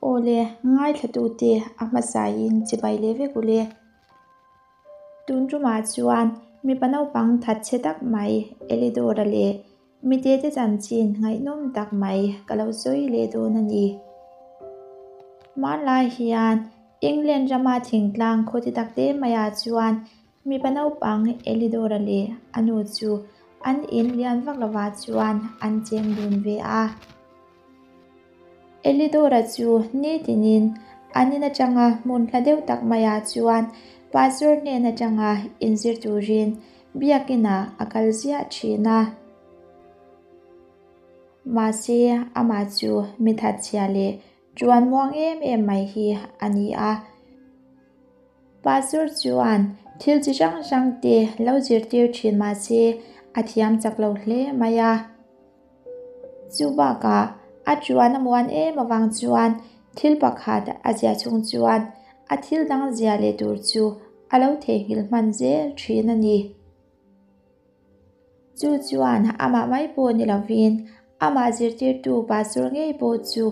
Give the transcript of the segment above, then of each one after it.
Awle, ngaithlatute a hmasain chibai leh vek ule. Tun tumah chuan mipa naupang thatchhe tak mai Elidora leh mitete chanchin ngaihnawm tak mai ka lo sawi leh dawn a ni. Hmanlai hian England rama thingtlang khaw ti takte maiah chuan mipa naupang Elidora leh a nu chu an in lian vak lovah chuan an cheng dun ve a. Elidora chu nitinin an in atanga hmun hla deuh tak maiah chuan pastor hnen atanga inzir turin biakinah a kal ziah thin a. Mahse, amah chu mi thatchhia leh tuan muang em em mai hi a ni a. Pastor chuan thil chi hrang hrang te lo zirtir thin mahse a thiam chak lo hle mai a. Chu bakah a tuan a muan em avang chuan thil pakhat a zia chhung chuan a thil dang zia leh tur chu a lo theihnghilh hman zel thin a ni. Chu chuan amah mai pawh ni lovin amah zirtirtu pastor ngei pawh chu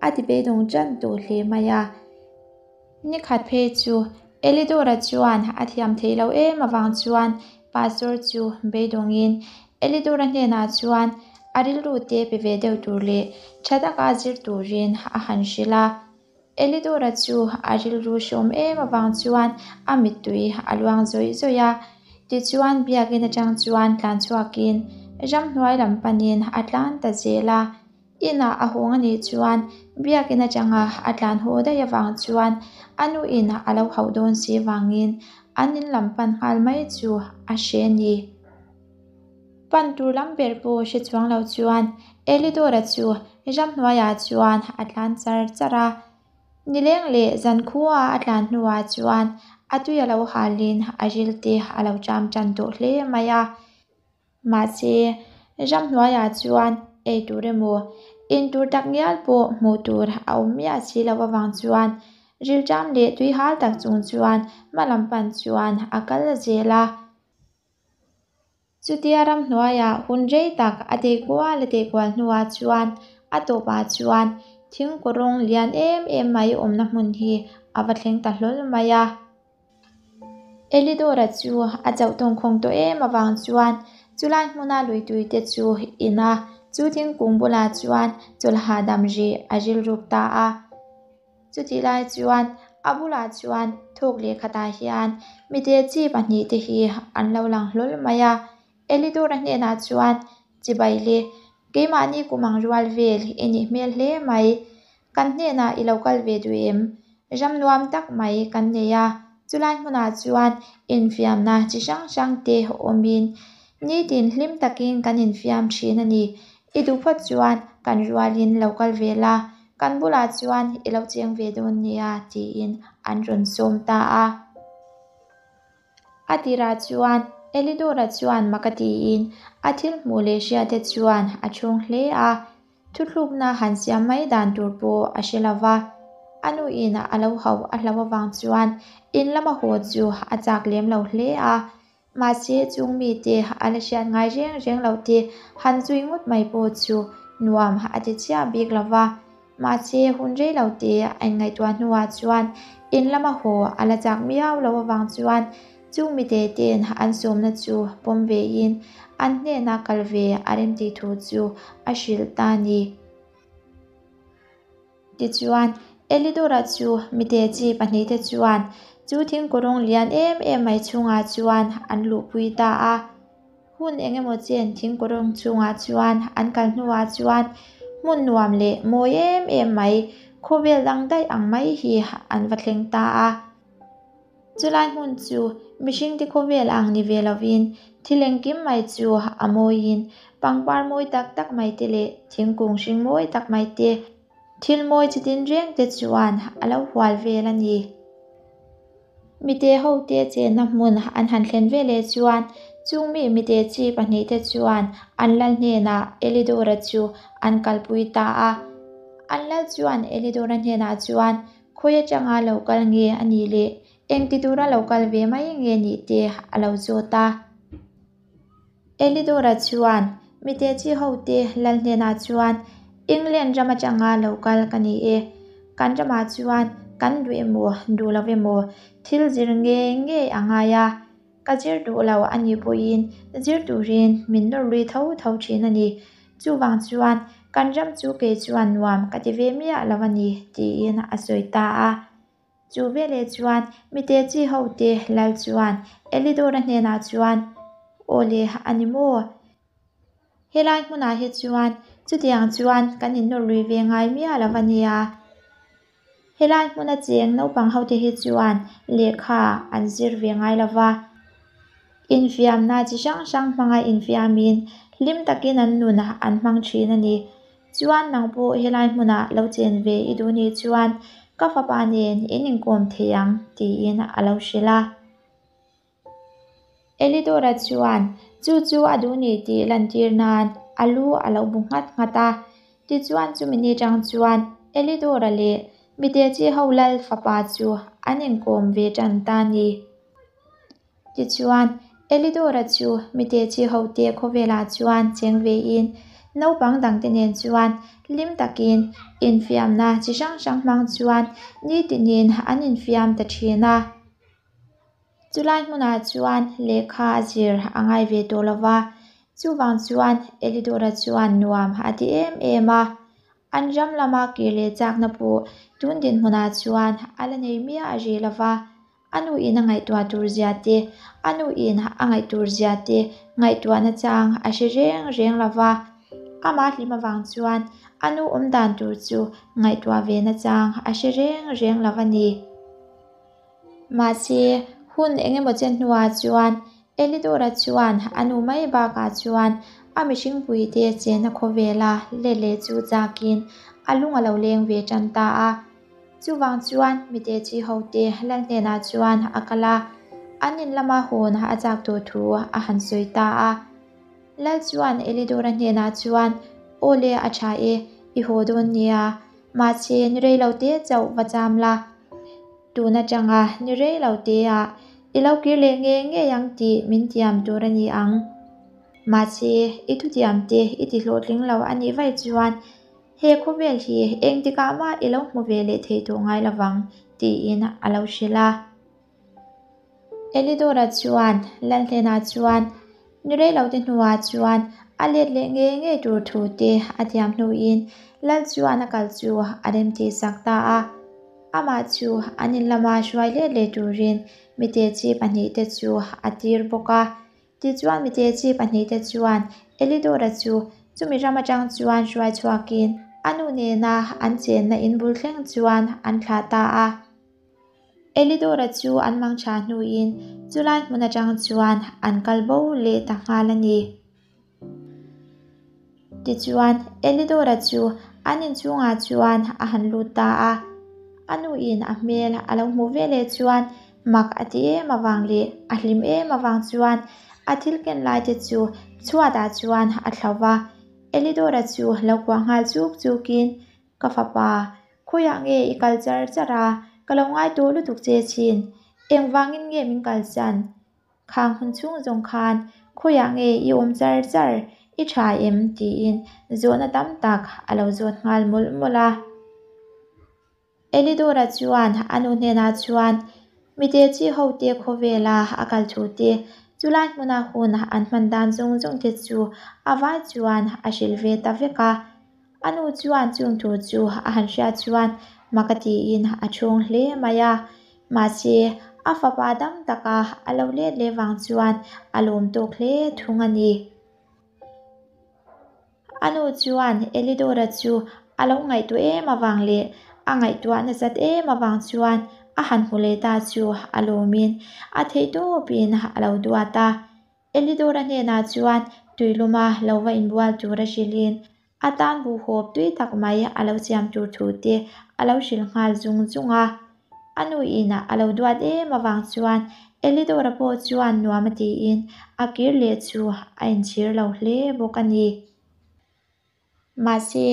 a ti beidawng tan tawh hle mai a. Ni khat phei chu Elidora chuan a thiam theih loh em avang chuan Pastor chu beidawngin Elidora hnenah chuan a rilru te pe ve deuh tur leh tha taka zir turin a han hrilh a. Elidora chu a rilru hreawm em avang chuan a mittui a luang zawih zawih a. Tichuan biakin atang chuan tlan chhuakin ramhnuai lam panin a tlan ta zel a. Inah a hawng a nih chuan biakin atanga a tlan haw daih avang chuan a nuin a lo hauh dawn si vangin an in lam pan nghal mai chu a hre a ni. Pan tur lam ber pawh hre chuang lo chuan Elidora chu ramhnuaiah chuan a tlan char char a. Nileng leh zankhua a tlan hnuah chuan a tui a lo halin a ril te a lo ṭam ṭan tawh hle mai a. Mahse, ramhnuaiah chuan ei tur emaw, in tur tak ngial pawh hmuh tur a awm miah si loh avang chuan rilṭam leh tuihal tak chung chuan hma lam pan chuan a kal zel a. Chutia ramhnuaiah hun rei tak a teh kual a teh kual hnuah chuan a tawpah chuan thingkawrawng lian em em mai awmna hmun hi a va thleng ta hlawl mai a. Elidora chu a chauh tawngkhawng tawh em avang chuan chulai hmuna luitui te chu in a, chu thingkung bulah chuan chawlh hahdam rih a rilruk ta a. Chutih lai chuan a bulah chuan thawk leh khatah hian mite chi pahnihte hi an lo lang hlawl mai a. Elidora hnenah chuan, Chibai le, keimahni kum ang rual vel i nih hmel hle mai. Kan hnenah i lo kal ve duh em? Ram nuam tak mai kan nei a, chulai hmunah chuan infiamna chi hrang hrang te awmin nitin hlim takin kan infiam thin a ni. I duh phawt chuan kan rualin lo kal ve la, kan bulah chuan i lo cheng ve dawn nia tiin an rawn sawm ta a. A tirah chuan Elidora chuan mak a tiin a thil hmuh leh hriate chuan a chhung hle a. Thuthlukna han siam mai dan tur pawh a hre lo va, a nuin a lo hauh a hlauh avang chuan in lama haw chu a chak lem lo hle a. Mahse, chung mite a la hriat ngai reng reng loh te han zui ngawt mai pawh chu nuam a ti chiah bik lo va. Mahse, hun rei lo te a inngaihtuah hnuah chuan in lama haw a la chak miau loh avang chuan Chung mite ten an sawmna chu pawm vein an hnena kal ve a remtih thu chu a hrilh ta a ni. Tichuan, Elidora chu mite chi pahnihte chuan chu thingkurawng lian em em mai chhungah chuan an luhpui ta a. Hun eng emaw chen thingkurawng chhungah chuan an kal hnuah chuan hmun nuam leh mawi em em mai, khawvel dang daih ang mai hi an va thleng ta a. Chulai hmun chu mihringte khawvel ang ni ve lovin thil engkim mai chu a mawiin pangpar mawi tak tak mai te leh thingkung hring mawi tak mai te, thil mawi chi tin reng te chuan a lo hual vel a ni. Mite hote chenna hmun an han thlen veleh chuan chung mi mite chi pahnihte chuan an lal hnenah Elidora chu an kalpui ta a. An lal chuan Elidora hnenah chuan Khawi atanga lo kal nge a nih leh engti tura lo kal ve mai nge nih te a lo zawt a. Elidora chuan mite chi hote lal hnenah chuan England ram atanga lo kal ka ni e. Kan ramah chuan kan duh emaw duh lo emaw thil zir ngei ngei a ngai a, ka zir duh lo a nih pawhin zir turin min nawr lui tho tho thin a ni. Chuvang chuan kan ram chu kei chuan nuam ka ti ve miah lo a ni, tiin a sawi ta a. Chu veleh chuan mite chi hote lal chuan Elidora hnenah chuan, Aw le, a ni maw? Helai hmunah hi chuan chutiang chuan kan innawr lui ve ngai miah lo a nia. Helai hmuna cheng naupang hote hi chuan lehkha an zir ve ngai lo va. Infiamna chi hrang hrang hmanga infiamin hlim takin an nun an hmang thin a ni. Chuan nang pawh helai hmunah lo chen ve i duh nih chuan ka fapa nen in inkawm thei ang tiin a lo hrilh a. Elidora chuan chu chu a duh ni tih lantir nan a lu a lo bu nghat nghat a. Tichuan chumi ni tang chuan Elidora leh Mitechi ho lal fapa chu an inkawm ve tan ta ni. Tichuan Elidora chu Mitechi hote khawvelah chuan cheng vein naupang dangte nen chuan hlim takin infiamna chi hrang hrang hmang chuan nitinin an infiam ta thin a. Chulai hmunah chuan lehkha a zir a ngai ve tawh lo va, chuvang chuan Elidora chuan nuam a ti em em a. An ram lama kir leh chakna pawh tun dinhmunah chuan a la nei miah a ri lo va, a nuin a ngaihtuah tur zia te, a nuin a ngaih tur zia te ngaihtuahna chang a hre reng reng lo va. Amah hlim avang chuan a nu awm dan tur chu ngaihtuah ve na chang a hre reng reng lo a ni. Mahse, hun eng emaw chen hnuah chuan Elidora chuan a nu mai bakah chuan a mihringpuite chenna khawvela let leh chu chakin a lung a lo leng ve tan ta a. Chuvang chuan mite chi hote lal hnenah chuan a kal a, an in lama hawn a chak tawh thu a han sawi ta a. Lal chuan Elidora hnenah chuan, Aw le, a tha e, i haw dawn nia, mahse ni rei lo te chauh va cham la. Tun atanga ni rei lo te ah i lo kir leh ngei ngei ang tih min tiam tur a ni ang. Mahse, i thutiam te i ti hlawhtling lo a nih vaih chuan he khawvel hi engtikah mah i lo hmu ve leh thei tawh ngai lovang tiin a lo hrilh a. Elidora chuan lal hnenah chuan ni rei lo te hnuah chuan a let leh ngei ngei tur thu te a tiam hnuin lal chuan a kal chu a remtih sak ta a. Amah chu an in lama hruai let leh turin mite chi pahnihte chu a tir bawk a. Tichuan mite chi pahnihte chuan Elidora chu chumi ram atang chuan hruai chhuakin a nu nena an chenna in bul thleng chuan an thlah ta a. Elidora chu an mang tha hnuin chulai hmun atang chuan an kal bo leh ta nghal a ni. Tichuan, Elidora chu an inchhungah chuan a han lut ta a. A nuin a hmel a lo hmuh veleh chuan mak a ti em avang leh a hlim em avang chuan a thil ken lai te chu chhuatah chuan a thlo va. Elidora chu lo kuah nghal chuk chukin, Ka fapa, khawiah nge i kal char char a? Ka lo ngai tawh lutuk che chin. Engvangin nge min kalsan? Khang hun chhung zawng khan khawiah nge i awm char char, i tha em? tiin zawhna tam tak a lo zawt nghal mawlh mawlh a. Elidora chuan a nu hnenah chuan mite chi hote khawvela a kal thu te, chulai hmuna hun an hman dan zawng zawng te chu a vai chuan a hrilh ve ta vek a. A nu chuan chung thu chu a han hriat chuan mak a tiin a chhung hle mai a. Mahse, a fapa dam taka a lo let leh vang chuan a lawm tawk hle thung a ni. A nu chuan Elidora chu a lo ngaihtuah em avang leh a ngaihtuah nasat em avang chuan a han hmu leh ta chu a lawmin a theihtawpin a lo duat a. Elidora hnenah chuan tuiluma lo va inbual tur a hrilhin a tan buhhawp tui tak mai a lo siam tur thu te a lo hrilh nghal zung zung a. A nuin a lo duat em avang chuan Elidora pawh chuan nuam a tiin a kir leh chu a inchhir lo hle bawk a ni. Mahse,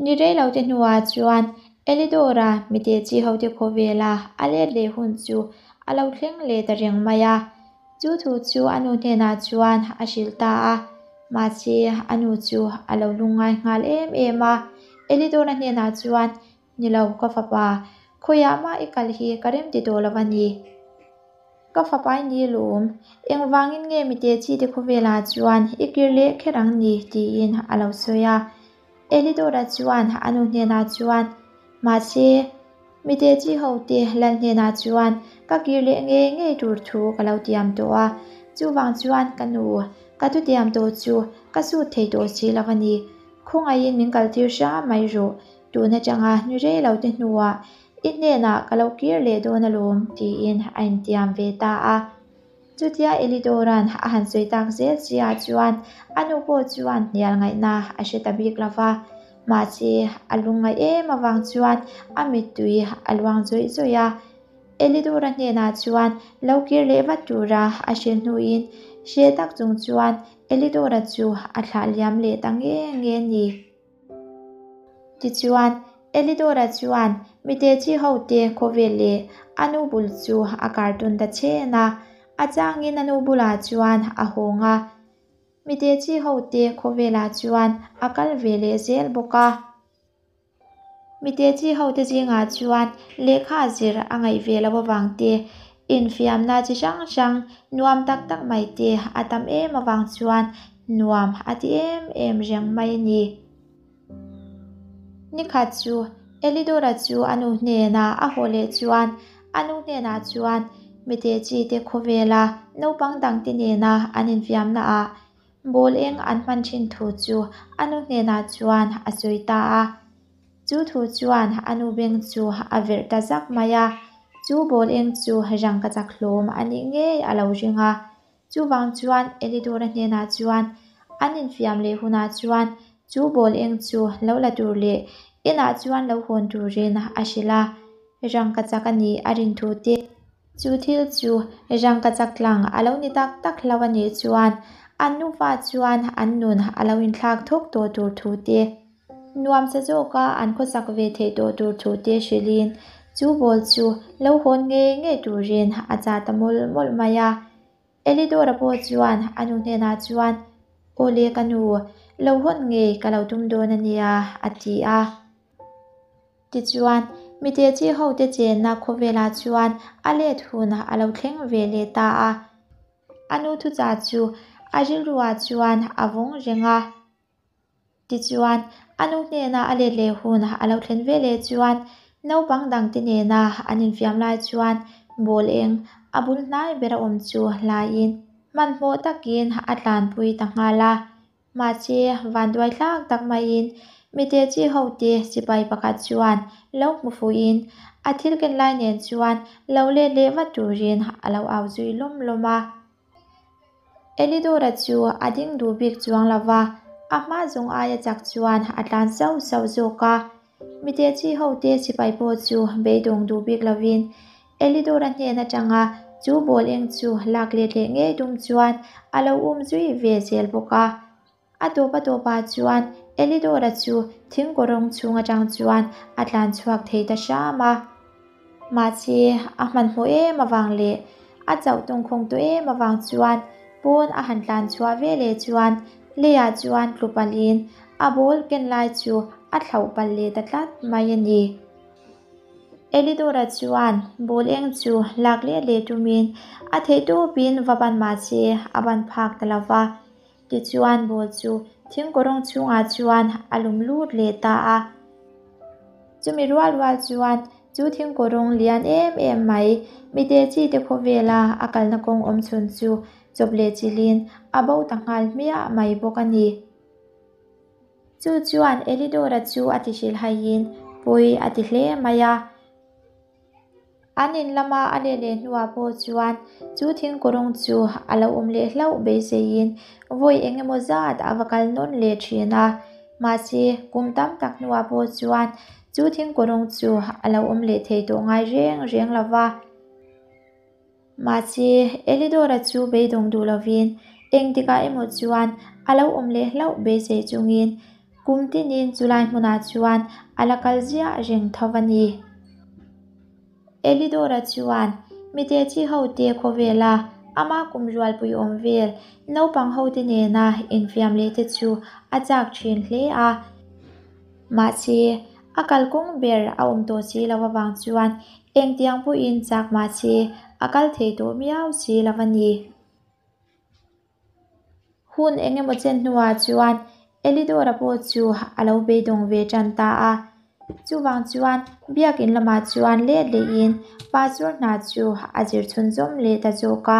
ni rei lo te hnuah chuan Elidora mite chi hote khawvela a let leh hun chu a lo thleng leh ta reng mai a. Chu thu chu a nu hnenah chuan a hrilh ta a, mahse a nu chu a lo lungngai nghal em em a. Elidora hnenah chuan. Ni lo, ka fapa, khawiah mah i kal hi ka rem ti tawh lo a ni. Ka fapa i ni lawm, engvangin nge mite chi te khawvelah chuan i kir leh kher ang ni? tiin a lo sawi a. Elidora chuan a nu hnenah chuan, Mahse, mite chi hote lal hnenah chuan ka kir leh ngei ngei tur thu ka lo tiam tawh a, chuvang chuan ka nu, ka thutiam tawh chu ka sut thei tawh si lo a ni. Khawngaihin min kaltir hram mai rawh, tun atanga ni rei lo te hnuah i hnenah ka lo kir leh dawn alawm, tiin a intiam ve ta a. Chutia Elidora'n a han sawi tak zel chiah chuan a nu pawh chuan hnial ngaihna a hre ta bik lo va. Mahse, a lungngaih em avang chuan a mittui a luang zawih zawih a. Elidora hnenah chuan lo kir leh vat tura a hrilh hnuin hre tak chung chuan Elidora chu a thlah liam leh ta nge nge a ni. Tichuan, Elidora chuan mite chi hote khawvel leh a nu bul chu a kartun ta chen a, a changin a nu bulah chuan a hawng a. Mite chi hote khawvelah chuan a kal ve leh zel bawk a. Mite chi hote zingah chuan lehkha zir a ngaih ve loh avang te, infiamna chi hrang hrang nuam tak tak mai te a tam em avang chuan nuam a ti em em reng mai a ni. Nikhat chu Elidora chu a nu hnenah a haw leh chuan a nu hnenah chuan mite chi te khawvela naupang dangte nena an infiamna ah Ball eng an hman thin thu chu a nu hnenah chuan a sawi ta a. Chu thu chuan a nu beng chu a verh ta zak mai a. Chu ball eng chu rangka chak hlawm a nih ngei a lo ring a. Chuvang chuan Elidora hnenah chuan an infiam leh hunah chuan chu ball eng chu lo la tur leh inah chuan lo hawn turin a hrilh a. Rangka chak a nih a rin thu te. Chu thil chu rangkachak tlang a lo ni tak tak hlo a nih chuan an nufa chuan an nun a lo inthlak thawk tawh tur thu te, nuamsa zawka an khawsak ve theih tawh tur thu te hrilhin chu ball chu lo hawn ngei ngei turin a chah ta mawlh mawlh mai a. Elidora pawh chuan a nu hnenah chuan, Aw le ka nu, lo hawn ngei ka lo tum dawn a nia, a ti a. Tichuan, mite chi hote chenna khawvelah chuan a let hun a lo thleng ve leh ta a. A nu thuchah chu a rilruah chuan a vawng reng a. Tichuan, a nu hnena a let leh hun a lo thlen ve leh chuan naupang dangte nena an infiam lai chuan ball eng a bul hnai bera awm chu hlaiin hmanhmawh takin a tlanpui ta nghal a. Mahse, vanduai hlak tak maiin mite chi hote sipai pakhat chuan lo hmu fuhin a thil ken lai nen chuan lo let leh vat turin a lo au zui lawm lawm a. Elidora chu a ding duh bik chuang lo va, a hma zawng aia chak chuan a tlan sauh sauh zawk a. Mite chi hote sipai pawh chu beidawng duh bik lovin Elidora hnen atanga chu ball eng chu lak let leh ngei tum chuan a lo um zui ve zel bawk a. A tawp a tawpah chuan Elidora chu thingkawrawng chhung atang chuan a tlan chhuak thei ta hram a. Mahse, a hmanhmawh em avang leh a chauh tawngkhawng tawh em avang chuan pawn a han tlan chhuah ve leh chuan leiah chuan tlu palhin a ball ken lai chu a thlauh palh leh ta tlat mai a ni. Elidora chuan ball eng chu lak leh leh tumin a theihtawpin va ban mahse a ban phak ta lo va. Tichuan ball chu thingkawrawng chhungah chuan a lum lut leh ta a. Chumi rual rual chuan chu thingkawrawng lian em em mai mite chi te khawvela a kalna kawng awm chhun chu chawp leh chilhin a bo ta nghal hmiah mai bawk a ni. Chu chuan Elidora chu a ti hrilhaiin pawi a ti hle mai a. An in lama a let leh hnuah pawh chuan chu thingkawrawng chu a lo awm leh hlauh beiseiin vawi eng emaw zat a va kal nawn leh thin a. Mahse, kum tam tak hnuah pawh chuan chu thingkawrawng chu a lo awm leh thei tawh ngai reng reng lo va. Mahse, Elidora chu beidawng duh lovin engtikah emaw chuan a lo awm leh hlauh beisei chungin kum tinin chulai hmunah chuan a la kal ziah reng tho a ni. Elidora chuan mite chi hote khawvela ama kum rualpui awm vel naupang hote nena infiam leh te chu a chak thin hle a. Mahse, A kalkawng ber a awm tawh si lo avang chuan engtiang pawhin chak mahse a kal thei tawh miau si lo a ni. Hun eng emaw chen hnuah chuan Elidora pawh chu a lo beidawng ve tan ta a. Chuvang chuan biakin lamah chuan let lehin pastor hna chu a zir chhunzawm leh ta zawk a.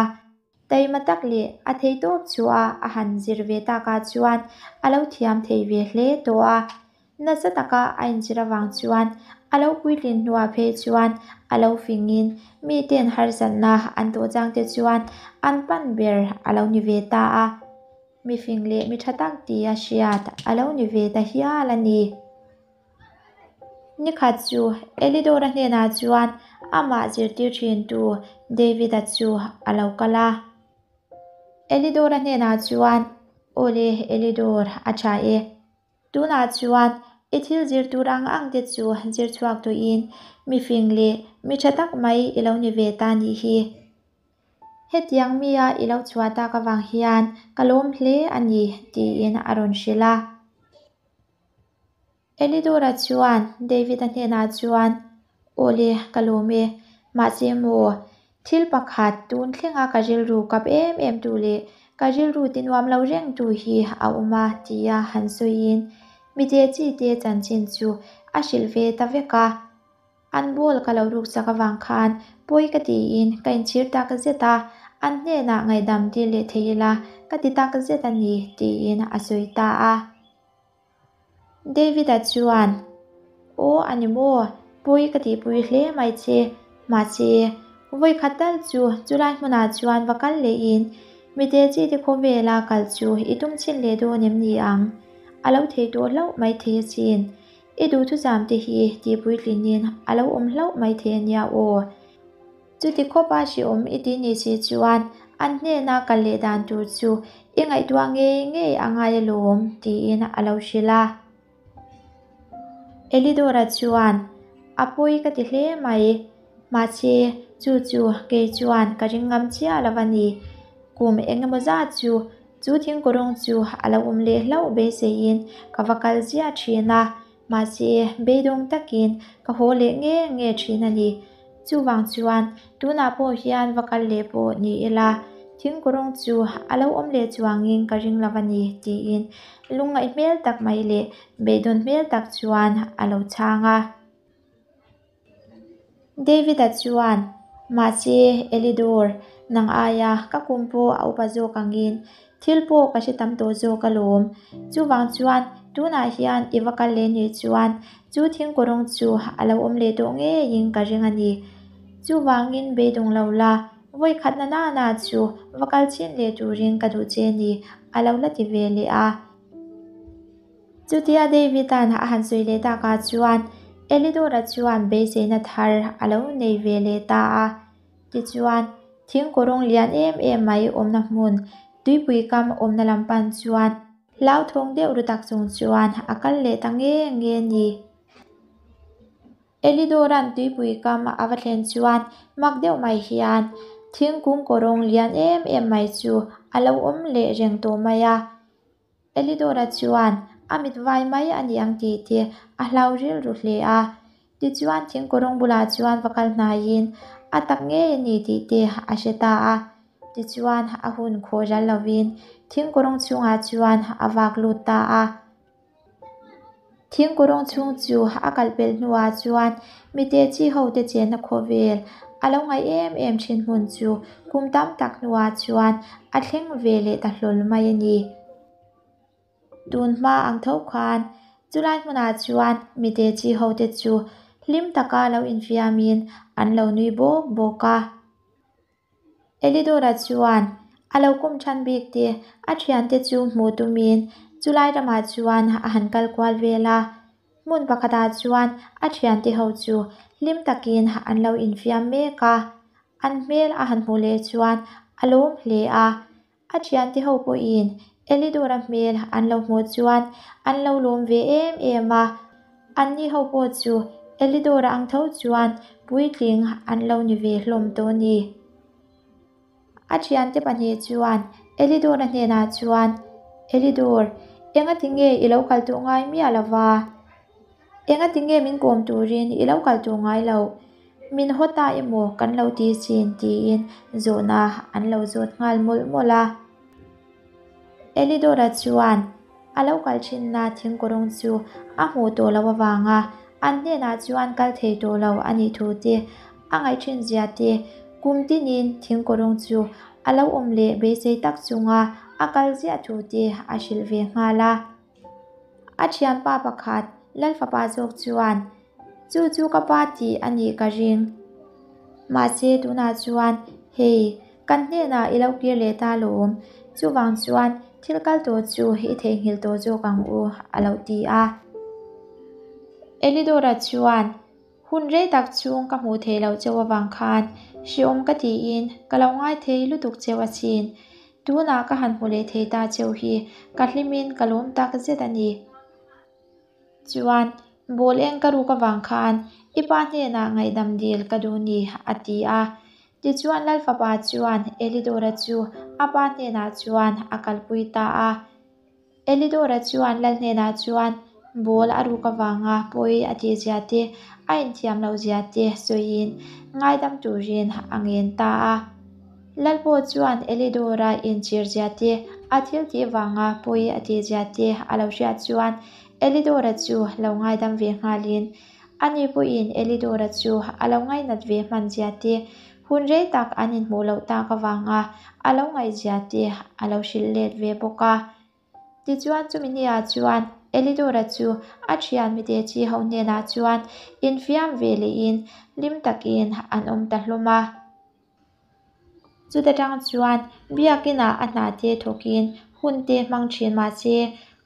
Taima tak leh a theitawp chhuah a han zir ve takah chuan a lo thiam thei ve hle tawh a. Nasa taka a inzir avang chuan a lo puitlin hnuah phei chuan a lo fingin miten harsatna an tawh changte chuan an pan ber a lo ni ve ta a. Mi fing leh mi tha tak tia hriat a lo ni ve ta hial a ni. Nikhat chu Elidora hnenah chuan amah zirtir thintu David-a chu a lo kal a. Elidora hnenah chuan, Awle Elidor, a tha e. Tunah chuan i thil zir tur ang ang te chu zir chhuak tawhin mi fing leh mi tha tak mai i lo ni ve ta nih hi. Hetiang mia i lo chhuah tak avang hian ka lawm hle a ni, tiin a rawn hrilh a. Elidora chuan David-a hnenah chuan, Awle, ka lawm e. Mahse maw, thil pakhat tun thlenga ka rilru kap em em tu leh ka rilru ti nuam lo reng tu hi a awm a, tia han sawiin mite chi te chanchin chu a hrilh ve ta vek a. An ball ka lo ruk chak avang khan pawi ka tiin ka inchhir tak zet a, an hnenah ngaihdam dil leh thei ila ka ti tak zet a ni, tiin a sawi ta a. David-a chuan, Aw a ni maw, pawi ka tihpui hle mai che, mahse, vawikhat tal chu chulai hmunah chuan va kal lehin mite chi te khawvela kal chu i tum chhin leh dawn em ni ang? A lo thei tawh hlauh mai thei asin. I duhthusam te hi tihpuitlinin a lo awm hlauh mai thei a nia aw. Chuti khawpa hrehawm i ti ni si chuan an hnena kal leh dan tur chu i ngaihtuah ngei ngei a ngai alawm, tiin a lo hrilh a. Elidora chuan, A pawi ka ti hle mai. Mahse, chu chu kei chuan ka ring ngam chiah lo a ni. Kum eng emaw zat chu chu thingkawrawng chu a lo awm leh hlauh beiseiin ka va kal ziah thin a. Mahse, beidawng takin ka haw leh nge nge thin a ni. Chuvang chuan tunah pawh hian va kal leh pawh ni ila, thingkawrawng chu a lo awm leh chuangin ka ring lo a ni, tiin lungngaih hmel tak mai leh beidawn hmel tak chuan a lo chhang a. David-a chuan, Mahse, Elidor, nang aia ka kum pawh a upa zawk angin thil pawh ka hre tam tawh zawk alawm. Chuvang chuan tunah hian i va kal leh nih chuan chu thingkawrawng chu a lo awm leh tawh ngeiin ka ring a ni. Chuvangin beidawng lo la, vawikhatna nana chu va kal chhin leh turin ka duh che ni, a lo la ti ve leh a. Chutia David-a'n a han sawi leh takah chuan Elidora chuan beiseina thar a lo nei ve leh ta a. Tichuan, thingkawrawng lian em em mai awmna hmun, tuipui kam awmna lam pan chuan hlauthawng deuh ru tak chung chuan a kal leh ta nge nge a ni. Elidora'n tuipui kam a va thlen chuan mak deuh mai hian thingkung kawrawng lian em em mai chu a lo awm leh reng tawh mai a. Elidora chuan a mit vai mai a ni ang tih te a hlau rilru hle a. Tichuan thingkawrawng bulah chuan va kal hnaiin a tak ngei a ni tih te a hre ta a. Tichuan a hun khawh ral lovin thingkawrawng chhungah chuan a vak lut ta a. Thingkawrawng chhung chu a kalh pelh hnuah chuan mite chi ho te chenna khawvel a lo ngaih em em thin hmun chu kum tam tak hnuah chuan a thleng ve leh ta hlawl mai a ni. Tun hma ang tho khan chulai hmunah chuan mite chi ho te chu hlim taka lo infiamin an lo nui bawk bawk a. Elidora chuan a lo kum than bik te a thiante chu hmuh tumin chulai ramah chuan a han kal kual vel a. Hmun pakhatah chuan a thiante ho chu hlim takin an lo infiam mek a. An hmel a han hmuh leh chuan a lawm hle a. A thiante ho pawhin Elidora hmel an lo hmuh chuan an lo lawm ve em em a, anni ho pawh chu Elidora ang tho chuan puitling an lo ni ve hlawm tawh a ni. A thiante pahnih chuan Elidora hnenah chuan, Elidor, engati nge i lo kal tawh ngai miah lo va? Engati nge min kawm turin i lo kal tur ngai loh? Min haw ta emaw kan lo ti chin tiin zawhna an lo zawt nghal mawlh mawlh a. Elidora chuan a lo kal thinna thingkawrawng chu a hmuh tawh loh avanga an hnenah chuan kal thei tawh lo a nih thu te, a ngaih thin zia te, kum tinin thingkawrawng chu a lo awm leh beisei tak chunga a kal ziah thu te a hrilh ve nghal a. A thianpa pakhat Lalfapa zawk chuan, Chu chu ka pa tih a nih ka ring. Mahse tunah chuan hei kan hnenah i lo kir leh ta lawm, chuvang chuan thil kal tawh chu i theihnghilh tawh zawk ang u a lo ti a. Elidora chuan, Hun rei tak chhung ka hmuh theih loh cheu avang khan hreawm ka tiin ka lo ngai thei lutuk cheu asin. Tunah ka han hmu leh thei ta cheu hi ka hlimin ka lawm tak zet a ni. Chuan, Ball eng ka ruk avang khan i pa hnenah ngaihdam dil ka duh ni, a ti a. Tichuan Lalfapa chuan Elidora chu a pa hnenah chuan a kalpui ta a. Elidora chuan Lal hnenah chuan ball a ruk avanga pawi a tihzia te, a inthiam lohzia te sawiin ngaidam turin a ngen ta a. Lal pawh chuan Elidora inchhirzia te, a thil tih vanga pawi a tihzia te a lo hriat chuan Elidora chu lo ngaidam ve nghalin, ani pawhin Elidora chu a lo ngainat ve hmanzia te, hun rei tak an inhmuh loh tak avanga a lo ngaihzia te a lo hrilh let ve bawk a. Tichuan chumi hniah chuan Elidora chu a thian mite chi ho hnenah chuan infiam ve lehin hlim takin an awm ta hlawm a. Chuta tang chuan biakinah a hna te thawkin hun te hmang thin mahse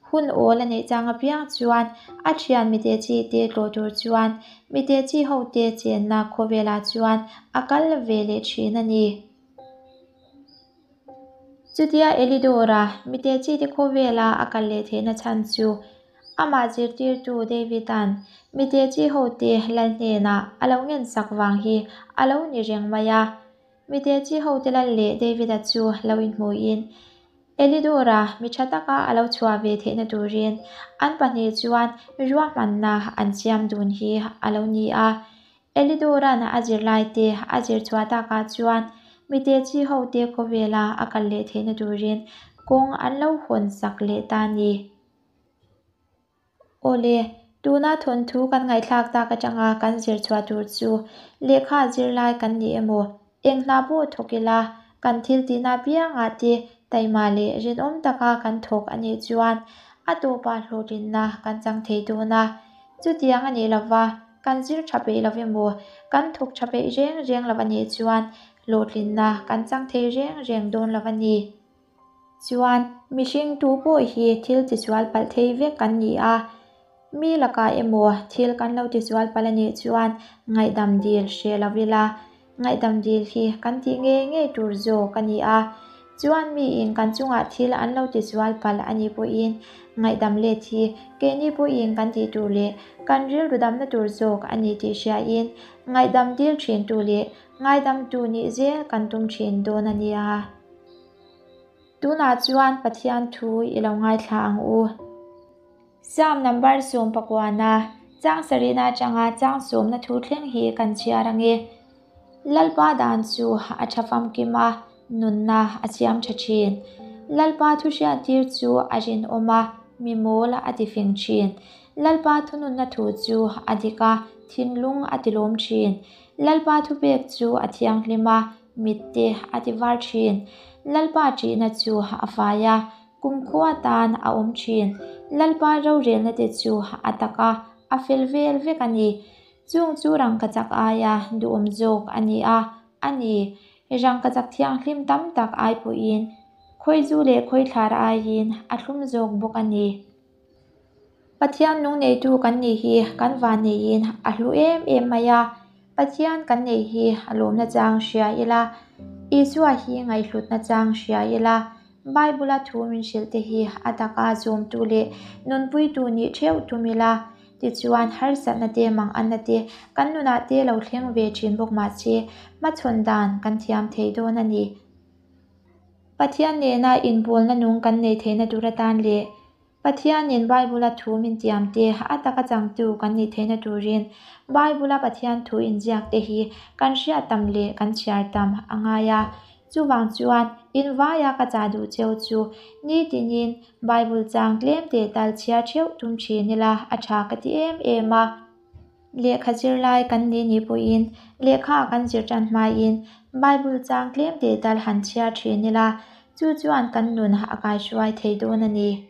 hun awl a neih chang apiang chuan a thian mite chi te tlawh tur chuan mite chi ho te chenna khawvelah chuan a kal ve leh thin a ni. Chutia Elidora mite chi te khawvela a kal leh theihna chhan chu amah zirtirtu David-a'n mite chi hote lal hnenah a lo ngensak vang hi a lo ni reng mai a. Mite chi hote lal leh David-a chu lo inhmuhin Elidora mi tha taka a lo chhuah ve theihna turin an pahnih chuan ruahmanna an siam dun hi a lo ni a. Elidora'n a zirlaite a zir chhuah takah chuan mite chi hote khawvela a kal leh theihna turin kawng an lo hawn sak leh ta a ni. Awle, tuna thawnthu kan ngaihthlak tak atanga kan zir chhuah tur chu lehkha zirlai kan ni emaw, eng hna pawh thawk ila, kan thil tihna apiangah te taima leh rinawm taka kan thawk a nih chuan a tawpah hlawhtlinna kan chang thei dawn a. Chutiang a nih lova, kan zir tha peih lo emaw, kan thawk tha peih reng reng lo a nih chuan hlawhtlinna kan chang thei reng reng dawn lo a ni. Chuan, mihring tu pawh hi thil tisual palh thei vek kan ni a, mi lakah emaw thil kan lo tisual palh a nih chuan ngaihdam dil hreh lo ila, ngaihdam dil hi kan tih ngei ngei tur zawk a ni a. Chuan miin kan chungah thil an lo tisual palh a nih pawhin ngaihdam let hi keini pawhin kan tih tur leh kan rilru damna tur zawk a ni tih hriain ngaihdam dil thintu leh ngaidamtu nih zel kan tum thin dawn a nia. Tunah chuan Pathian thu i lo ngaithla ang u. Psalm number 19 chang sarihna atanga chang sawmna thu thleng hi kan chhiar ange. Lalpa dan chu a tha famkim a, nunna a siam tha thin. Lalpa thu hriattir chu a rinawm a, mi mawl a tifing thin. Lalpa thununna thu chu a dik a, thinlung a tilawm thin. Lalpa thupek chu a thianghlim a, mit te a ti var thin. Lalpa ṭihna chu a fai a, kumkhua tan a awm thin. Lalpa rorelna te chu a tak a, a fel vel vek a ni. Chung chu rangkachak aia duhawm zawk a ni a, a ni. Rangkachak thianghlim tam tak ai pawhin khawizu leh khawithlar aiin a thlum zawk bawk a ni. Pathian nung neitu kan nih hi kan van neiin a hlu em em mai a, Pathian kan neih hi a lawmna chang hria ila, Isua hi ngaihhlutna chang hria ila, Bible-a thu min hrilh te hi a taka zawmtu leh nunpuitu nih theuh tum ila, tichuan harsatna te manganna te kan nunah te lo thleng ve thin bawk mahse hmachhawn dan kan thiam thei dawn a ni. Pathian nena inbawlna nung kan neih theihna tur atan leh. Pathianin Bible-a thu min tiamte a taka changtu kan nih theihna turin Bible-a Pathian thu inziakte hi kan hriat tam leh kan chhiar tam a ngai a. Chuvang chuan invaia ka chah duh cheu chu nitinin Bible chang tlem teh tal chhiar theuh tum thin ila a tha ka ti em em a. Lehkha zirlai kan nih nih pawhin lehkha kan zir tan hmain Bible chang tlem teh tal han chhiar thin ila, chu chuan kan nun a kaihruai thei dawn a ni.